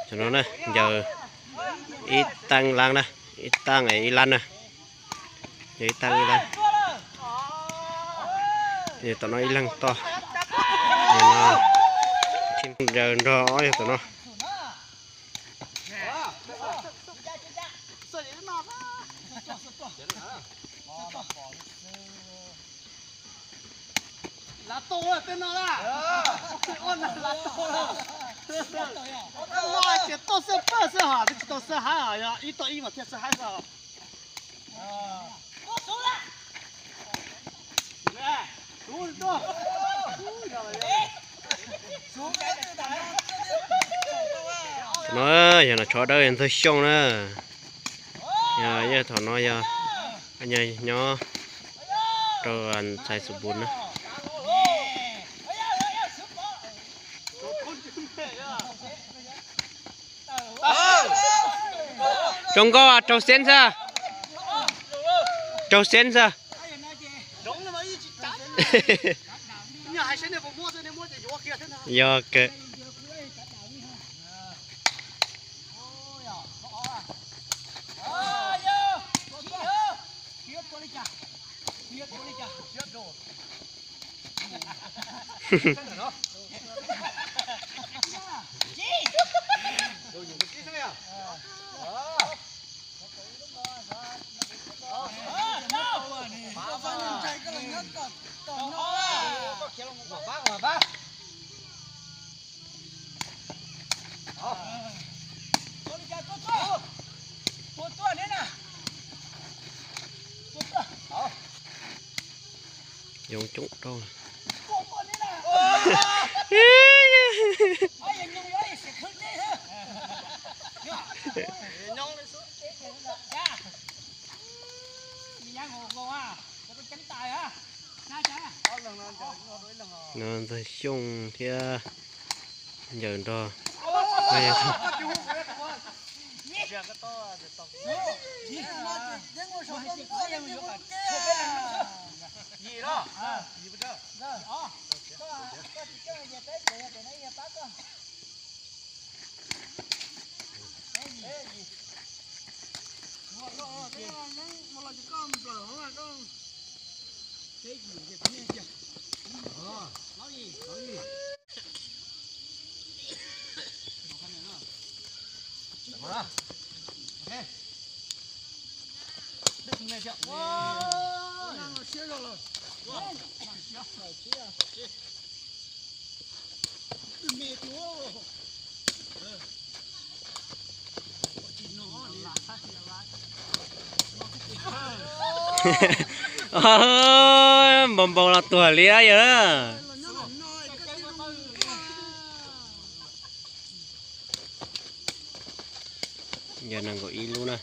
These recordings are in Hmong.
Tam no na, yog ib taab lab na, ib taab ib lab na, yog ib taab ib lab. Yog tom no ib leeg toj, yog no, yog nrog ob yog tom no. Lav tau tej no na. Tej no ces tau xwb pab xwb hos, twb tsis tau xwb hab, yog ib tau ib mas thiaj xwb hab xwb. No yog no tsov dawb Ntxawg Xyooj na. Yog, yog thaum no yog nyob rau ntxhais Xus Npus na. Zoo nkauj, raug xeeb xwb. Raug xeeb xwb. Yog kawg. Yoov coob rau. No Ntxawg Xyooj thiab Ncaws Nrog. Npau npau los tuag li yog. Yog nees nkaum ib lub na.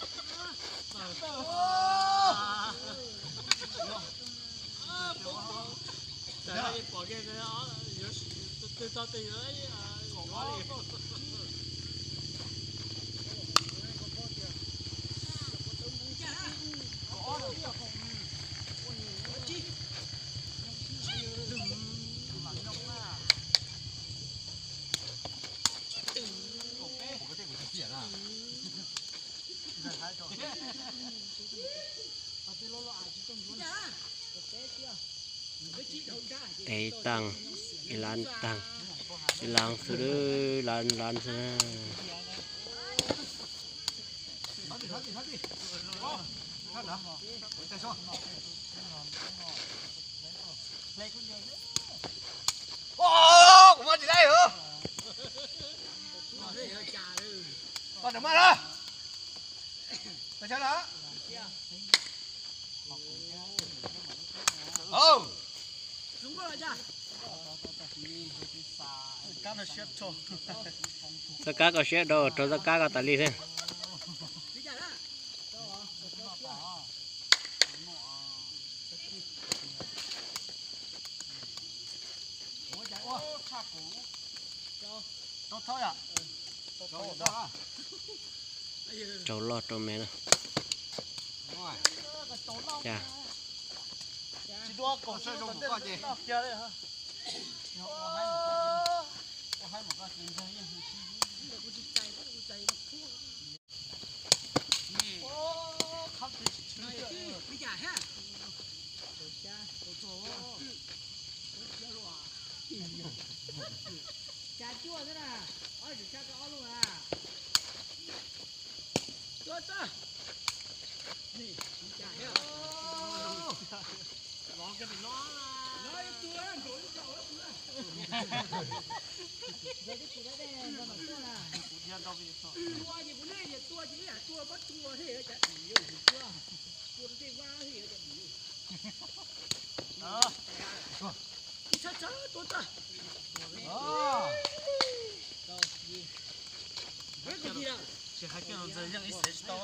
Ib taag, ib lab taag, ib lab xwb, lab lab xwb. Txoj kab koj siab rau, rau txoj kab koj tas li xwb. Rau loj rau me na. Cas. Tsis hais kiag los ntxawg yeej ib xev tsis tau.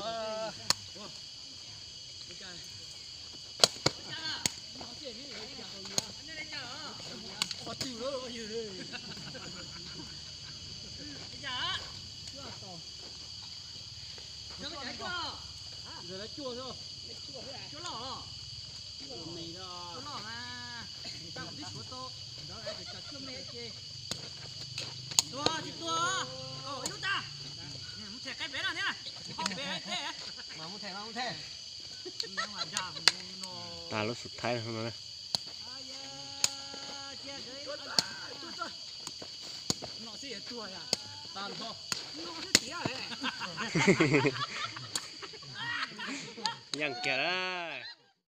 Qhov twg lawm yog li. Ntawd lawv cuaj xwb. Cuaj loj los? Cuaj me os. Cuaj loj mas. Tau kuv twb suav tau. Ntawd es cov cuaj me ces. Tuag tsis tuag. Kom ib lub tag. Mus them qaib pem no thiab. Ho pem tej. Mas mus them, mas mus them. Tas lub xub thaib no. Yeej kiag lawm.